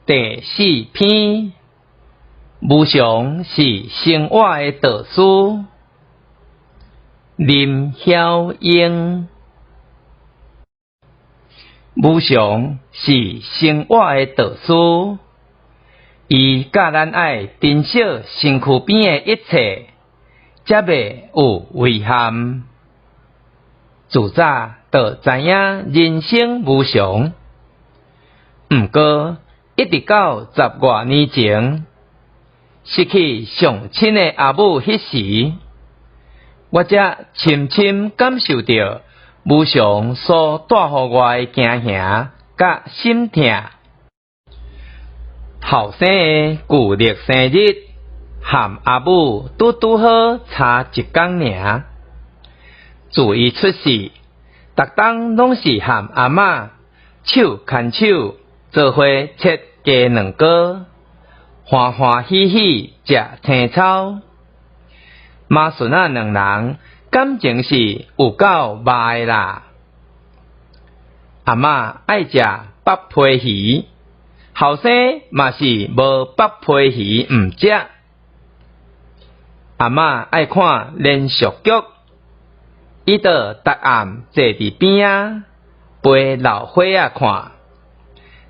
第四篇，無常是生活的導師。林曉英，無常是生活的導師，伊教咱愛珍惜身軀邊的一切，才袂有遺憾。自早就知影人生無常，毋過一直到十外年前，失去上親的阿母彼時，我才深深感受著無常所帶予我的驚嚇佮心痛。後生的舊曆生日，和阿母拄拄好差一工爾。自伊出世，逐冬攏是和阿嬤手牽手做伙切雞卵糕，歡歡喜喜食青草。媽孫仔兩人感情是有夠密的啦。阿嬤愛食北皮魚，後生嘛是無北皮魚毋食。阿嬤愛看連續劇，伊就逐暗坐佇邊仔陪老伙仔看，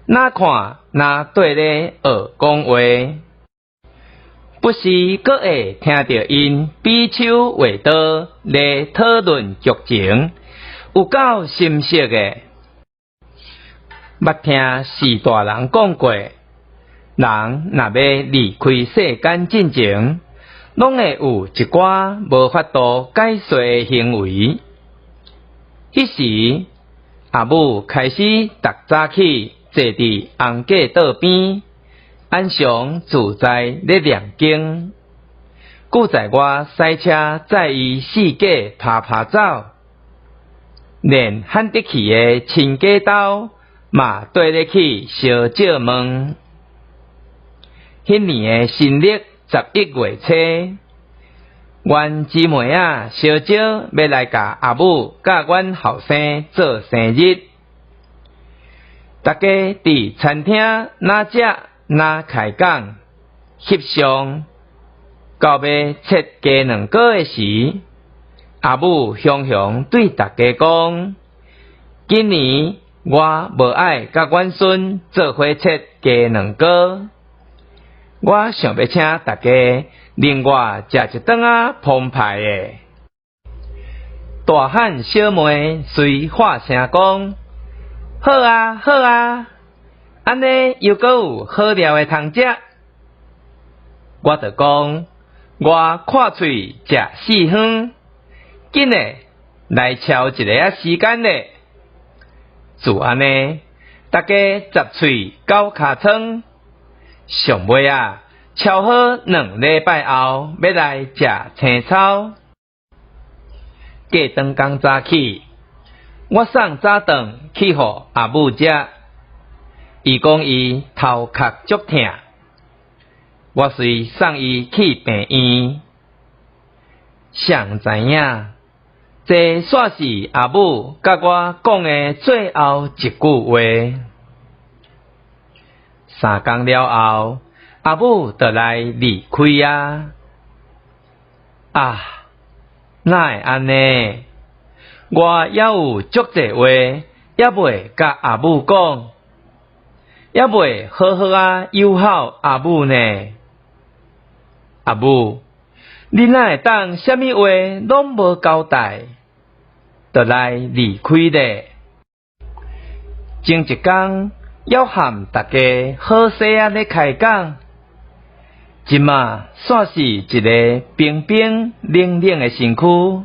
若看若綴咧學講話，不時閣會聽著𪜶比手畫刀咧討論劇情，有夠心色的。捌聽序大人講過，人若欲離開世間進前，攏會有一寡無法度解釋的行為。彼時，阿母開始逐早起坐佇紅過桌邊，安詳自在咧念經。久載我駛車載伊四界趴趴走，連漢得去的親家兜嘛綴咧去相借問。彼年的新曆11月初，阮姊妹仔相招欲來共阿母佮阮後生做生日，大家佇餐廳若食若開講翕相，到欲切雞卵糕的時，阿母雄雄對大家講：今年我無愛佮阮孫做伙切雞卵糕。我想欲請大家另外食一頓仔澎湃的。大漢小妹隨喊聲講：好啊，好啊，按呢猶閣有好料的通食。我就講，我闊喙食四方，緊咧來敲一个仔時間咧。就按呢，大家十喙九尻川。上尾仔，敲好2禮拜後，欲來食青草。過長工早起，我送早頓去予阿母食。伊講伊頭殼足疼，我遂送伊去病院。誰知影，這煞是阿母佮我講的最後一句話。3工了後，阿母就來離開啊！啊，哪會按呢？我猶有足濟話，猶未佮阿母講，猶未好好仔友好阿母呢。阿母，你哪會當啥物話攏無交代，就來離開咧？前一工猶和大家好勢仔咧開講，這馬煞是一个冰冰冷冷的身軀。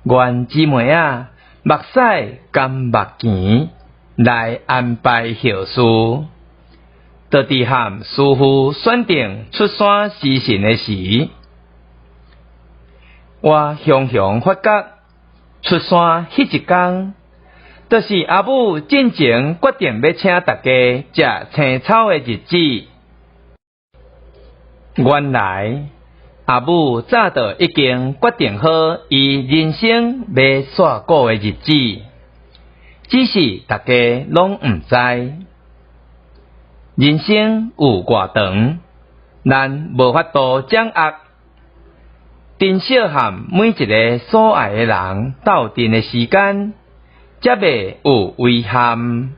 阮姊妹仔目屎含目墘來安排後事，就佇和師父選定出山時辰的時，我雄雄發覺出山彼一工，就是阿母進前決定欲請大家食青草的日子。原來阿母早就已經決定好伊人生欲煞鼓的日子，只是大家攏毋知。人生有偌長，咱無法度掌握。珍惜和每一个所愛的人鬥陣的時間，才袂有遺憾。